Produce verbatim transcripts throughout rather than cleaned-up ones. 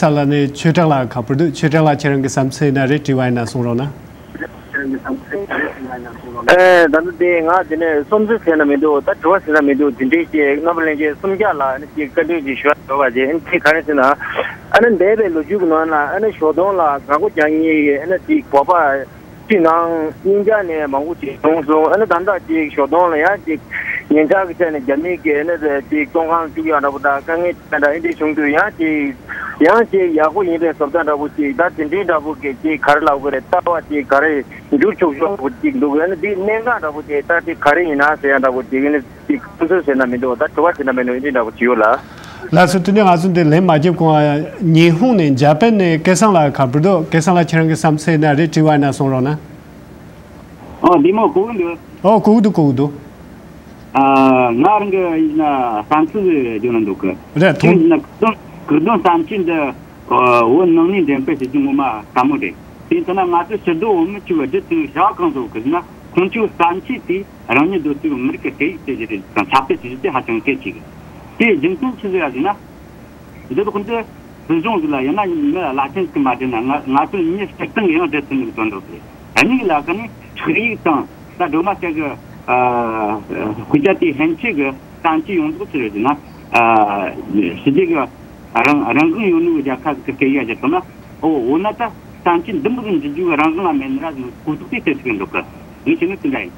ས་ལ་ནས་ཆོས་གྲགས་ལགས་ཁ་པར་འདུག་ཆོས་གྲགས་ལགས། ཁྱེད་རང་གི་བསམ་ཚུལ་ཡིན་ན་རེད། དྲི་བ་ཡིན་ན་གསུང་རོགས་གནང་། ཨེ། ད་ལྟ་དེ་ང་དེ་ནས་བསམ་ཚུལ་ཟེར་ན་མི་འདུག་ད་དྲི་བ་ཟེར་ན་མི་འདུག་དེ་འདྲའི་ཅིག་རྣམ་པ་ལྷན་རྒྱས་གསུམ་ཀ་ལ་ཨ་ནི་ཅིག་བཀའ་འདྲི་ཅིག་ཞུ་ཡ་འདྲ་བ་ཅིག་ཨ་ནི་དེ་ག་རེ་ཟེར་ན། ཨ་ནི་འདས་པའི་ལོ་རྒྱུས་ཀྱི་ནང་ལ་ཨ་ནི་ཞོགས་དུང་ལ་ག་གོ་རྒྱག་མཁན་གྱི་ཨ་ནི་ཅིག་བོད་པ་སྤྱི་ནང་གཉིས་ཀ་ནས་མང་པོ་ཅིག་བྱུང་སོང་། ཨ་ནི་ད་ལྟ་ཅིག་ཞོགས་དུང་ལ་ཡང་ཅིག་ཉེན་ཆག་གི་ཆ་ནས་རྒྱ་མི་གིས་ཨ་ནི་ཅིག་བཙོན་ཁང་བཅུག་ཡ་འདྲ་པོ་དང་དཀའ་ངལ་ཅིག་འདྲ་ཨེ་འདྲ་བྱུང་དུས་ཡང་ཅིག་ཡང་ཅིག་ཡག་པོ་ཡིན་པའི་བཟོ་ལྟ་འདྲ་པོ་ཅིག་ད་དེ་འདྲའི་འདྲ་པོ་གི་ཅིག་ག་རེ་ལབ་དགོས་རེད། ལྟ་བ་ཅིག་ག་རེ་འགྱུར་ཆོག་ཆོག་པོ་ཅིག་འདུག་ཨ་ནི་འདི་གནད་འགག་འདྲ་པོ་དེ་ད་དེ་ག་རེ་ཡིན་ན་ཟེར་ཡ་འདྲ་པོ་ཅིག་ཨ་ནི་ཅིག་ཁུངས་སུ་ཟེར་ན་མི་འདུག་ད་དྲི་བ་ཟེར་ན་མི་འདུག་ཨེ་འདྲ་འདྲ་པོ་ཅིག་ཡོད་ལ། ལགས་སོ། དེ་ནས་ང་ཚོ་འདི་ལན་མ་བརྒྱབ་གོང་ཉི་ཧོང་ནས་འཇར་པན་ནས་སྐལ་བཟང་ལགས་ཁ་པར་འདུག་སྐལ་བཟང་ལགས། ཁྱེད་རང་གི་བསམ་ཚུལ་ཡིན་ན་རེད། དྲི་བ་ཡིན་ན་གསུང་རོགས་གནང་། ཨོ། འདི་མོ་གོ་གི་འདུག་ཨོ། གོ་གི་འདུག་གོ་གི་འདུག་ཨ། ང་རང་གི་ཡིན་ན་བསམ་ཚུལ་བརྗོད་ན་འདུག་གི་རེད། ཁྱོད་ཐུང་ཡིན་ན་གུ་དོན་གུ་དོན་བསམ་ཚུལ་འདི་བོད་ནང་ནས་འདྲེན་སྤེལ་བྱེད་རྒྱུ་ངོ་མ་དཀའ་མོ་རེད། དེ་ལྟ་ན་ང་ཚོ་ཕྱི་སྡོད་བོད་མི་ཆོས་བརྒྱུད་དང་བྱ་བ་གང་བཟོ་གི་ཟེར་ན་ཁོང་ཚོའི་བསམ་ཚུལ་དེ་རང་ཉིད་སྡོད་སའི་མི་རིགས་ཀྱི་སྐད་ཡིག་དེ་བཞིན་རེད་དང་ཁྱབ་སྤེལ་བྱེད་རྒྱུ་དེ་ཧ་ཅང་གལ་ཆེ་གི་དེ་རྒྱུ་མཚན་ཆི་ཟིག་ཡ་ཟེར་ན། འདི་དག་འདི་སྲིད་གཞུང་ཟིག་ལ་ཡིན་ན་མི་བླ་ཆེན་ཟིག་མ་དྲན་ན་ང་ང་ཚོའི་མི་སྤྱིར་བཏང་ཡང་འདྲི་ཐུབ་ནི་དོན་དག་རེད། གཉིས་ལ་ཀ་ནི་ཆོས་ཡིག་དང་ད་སྒྲོལ་མ་སྐྱབས་ཀྱི་ཨ་ཤུགས་རྒྱ་དེ་ཧན་ཆེ་གི་བསམ་ཚུལ་ཡོངས་རྫོགས་ཆི་རེད་ཟེར་ན། ཨ་ཕྱི་རྒྱལ་གི་རང་རང་དབང་ཡོད་ནི་རྒྱལ་ཁབ་ཟིག་གི་སྐད་ཡིག་ཡ་ཅིག་ཐོབ་ན། ཨོ་འོ་ན་ད་བསམ་ཚུལ་འདི་མོ་ཟིག་འབྲི་རྒྱུ་གི་རང་དབང་ལ་མེད་ནི་ར་ཟིག་གོ་ཐུག་དེ་དེ་ཟིག་གི་འདུག་གི་ངས་བྱས་ན་དེ་འདྲ་ཡིན།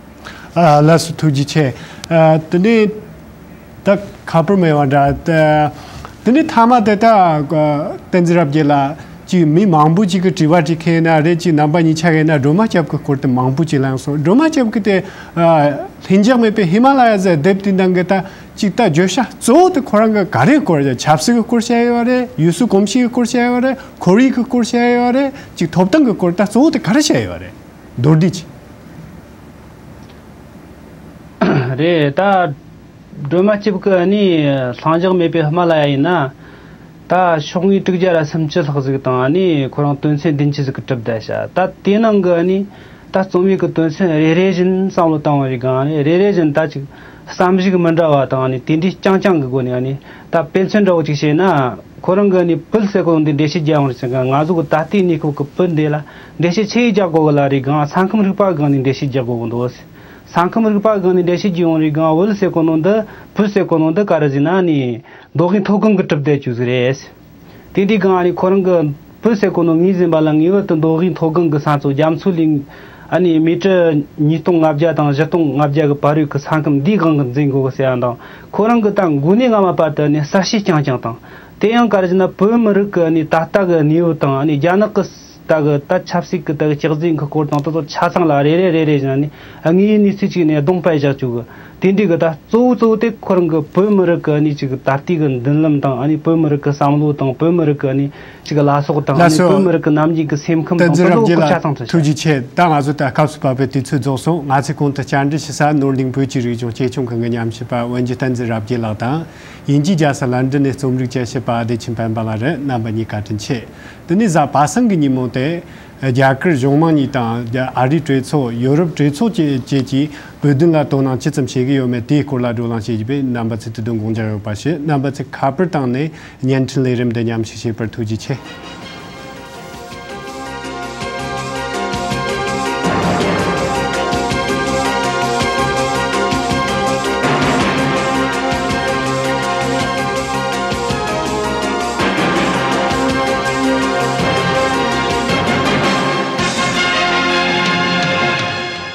ཨ། ལགས་སོ། ཐུགས་རྗེ་ཆེ། ཨ། དེ་ནས་ད་ཁ་པར་མེད་པ་འདྲ། ད་དེ་ནས་མཐའ་མ་དེ་ད་ཨ་བསྟན་འཛིན་རབ་རྒྱས་ལགས་ཀྱིས་མི་མང་པོ་ཅིག་གིས་དྲི་བ་དྲི་མཁན་ཡིན་ན་རེད། ཅིག་རྣམ་པ་གཉིས་ཆ་གི་ཡིན་ན་སྒྲོལ་མ་སྐྱབས་ཀྱི་སྐོར་དེ་མང་པོ་ཅིག་ལངས་སོང་། སྒྲོལ་མ་སྐྱབས་ཀྱི་དེ་ཨ་ལྷིང་འཇགས་མེད་པའི་ཧི་མ་ལ་ཡ་ཟེར་དེབ་དེ་ནང་གི་ད་ཅིག་ད་བརྗོད་བྱ་གཙོ་བོ་དེ་ཁོ་རང་གི་ག་རེའི་སྐོར་ཡ། ཆབ་སྲིད་ཀྱི་སྐོར་བཤད་ཡོད་རེད། ཡུལ་སྲོལ་གོམས་གཤིས་ཀྱི་སྐོར་བཤད་ཡོད་རེད། ཁོར་ཡུག་གི་སྐོར་བཤད་ཡོད་རེད། ཅིག་ཐོབ་ཐང་གི་སྐོར་ད་གཙོ་བོ་དེ་ག་རེ་བཤད་ཡོད་རེད། མདོར་བསྡུས་ཅིག་རེད། ད་སྒྲོལ་མ་སྐྱབས་ཀྱི་ཨ་ནི་ལྷིང་འཇགས་མེད་པའི་ཧི་མ་ལ་ཡ་ཡིན་ན། ད་ཤོག་ངོས་དྲུག་བརྒྱ་ར་སུམ་ཅུ་ལྷག་ཟིག་དང་ཨ་ནི་ཁོ་རང་དོན་ཚན་བདུན་ཅུ་ཟིག་གི་གྲུབ་བསྡད་ཤག་ད་དེ་ནང་གི་ཨ་ནི་ད་རྩོམ་ཡིག་གི་དོན་ཚན་རེ་རེ་བཞིན་བསམ་བློ་བཏང་བ་རེད་གང་ཨ་ནི་རེ་རེ་བཞིན་ད་ཅིག་བསམ་གཞིག་མི་འདྲ་བ་དང་ཨ་ནི་དེ་འདྲའི་རྐྱང་རྐྱང་གི་སྒོ་ནས་ཨ་ནི་ད་དཔེ་མཚོན་འདྲ་བོ་ཅིག་བཤད་ན། ཁོ་རང་གི་ཨ་ནི་བོད་ཟེར་གོ་ནོ་འདི་འགྲེལ་བཤད་རྒྱག་ཡོང་རེད་ཟེར་གི་ང་ཚོ་གི་ད་ལྟའི་གནས་སྐབས་ཀྱི་བོད་འདི་ལ་འགྲེལ་བཤད་ཆི་ཡིས་རྒྱག་དགོས་གི་ལ་རེད་གང་ས་ཁམས་རིག་པ་སྒང་ནས་འགྲེལ་བཤད་རྒྱག་དགོས་གི་འདུག་ས་ཁམས་རིག་པ་སྒང་ནས་འགྲེལ་བཤད་རྒྱག་ཡོང་རེད་གང་བོད་ཟེར་གོ་ནོ་འདི་བོད་ཟེར་གོ་ནོ་འདི་ག་རེ་ཟེར་ན་ནི་མདོ་དབུས་མཐོ་སྒང་གི་གྲུབ་བསྡད་རྒྱུ་ཟིག་རེད། དེ་འདྲའི་སྒང་ཨ་ནི་ཁོ་རང་གི་བོད་ཟེར་གོ་ནོ་ངས་ཟིན་པ་ལ་ངེས་པར་དུ་མདོ་དབུས་མཐོ་སྒང་གི་ས་མཚོ་རྒྱ་མཚོ་གླིང་ཨ་ནི་མི་ཊར་ཉིས་སྟོང་ལྔ་བརྒྱ་དང་བཞི་སྟོང་ལྔ་བརྒྱ་གི་བར་ཡོད་གི་ས་ཁམས་འདིའི་སྒང་གི་འཛིན་དགོས་གི་ཟེར་ཡ་དང་ཁོ་རང་གི་ད་འགོ་ནས་སྔ་མ་བར་དུ་ནི་གསལ་བཤད་རྐྱང་རྐྱང་དང་དེ་ཡང་ག་རེ་ཟེར་ན་བོད་མི་རིགས་གི་ནི་ད་ལྟ་གི་གནས་བབ་དང་ནི་རྒྱ་ནག་གི་ད་གི་ད་ཆབ་སྲིད་གི་ད་གི་སྐྱག་རྫུན་གི་སྐོར་དང་ད་ཚོ་ཆ་ཚང་ལ་རེ་རེ་རེ་རེ་བཞིན་ནི་དངོས་ཡོད་གནས་ཚུལ་ཅིག་ནས་གདོང་སྤེལ་བཞག་བཅུག་གི་དེ་འདྲའི་གི་ད་གཙོ་བོ་གཙོ་བོ་དེ་ཁོ་རང་གི་བོད་མི་རིགས་གི་ནི་ཅིག་ད་ལྟའི་གི་མདུན་ལམ་དང་ནི་བོད་མི་རིགས་གི་བསམ་བློ་དང་བོད་མི་རིགས་གི་ནི་ཅིག་ལ་སོགས་དང་ལ་ནི་སོགས། བོད་མི་རིགས་ཀྱི་ནམ་རྒྱུན་གྱི་སེམས་ཁམས་བསྟན་དང་འཛིན་རབ་དེ་རྒྱས་ཚོ་ལ་ཆ་ཚང་དུ་ཐུགས་རྗེ་ཆེ། ད་ང་ཚོ་ད་སྐབས་སུ་བབས་པའི་དུས་ཚོད་རྫོགས་སོང་། ང་ཚོས་གོང་དུ་བཅར་འདྲི་ཞུ་ས་ནོར་གླིང་བོད་ཀྱི་རིག་གཞུང་གཅེས་སྐྱོང་ཁང་གི་ཉམས་ཞིབ་པ་འོན་ཀྱི་བསྟན་འཛིན་རབ་རྒྱས་ལགས་དང་། དབྱིན་ཇིའི་རྒྱལ་ས་ལན་ཀྲན་ནས་རྩོམ་རིག་དཔྱད་ཞིབ་པ་བདེ་ཆེན་དཔལ་འབར་ལགས་རེད། རྣམ་པ་གཉིས་ཀ་བཀའ་དྲིན་ཆེ། དེ་ནས་གཟའ་པ་སངས་ཀྱི་ཉིན་མོ་དེ། རྒྱ་གར་གཞུང་མང་གཉིས་དང་ཨ་རིའི་གྲོས་ཚོགས། ཡོ་རོབ་གྲོས་ཚོགས་བཅས་བཅས་ཀྱིས་བོད་དོན་ལ་དོ་སྣང་ཇི་ཙམ་བྱེད་ཀྱི་ཡོད་མེད་དེའི་སྐོར་ལ་བགྲོ་གླེང་བྱེད་རྒྱུ་བས། རྣམ་པ་ཚོས་དུས་དང་དགོངས་འཇགས་ཡོད་པ་ཞུ། རྣམ་པ་ཚོས་ཁ་པར་བཏང་ནས་བརྙན་འཕྲིན་ལས་རིམ་འདི་མཉམ་ཞུགས་བྱས་པར་ཐུགས་རྗེ་ཆེ།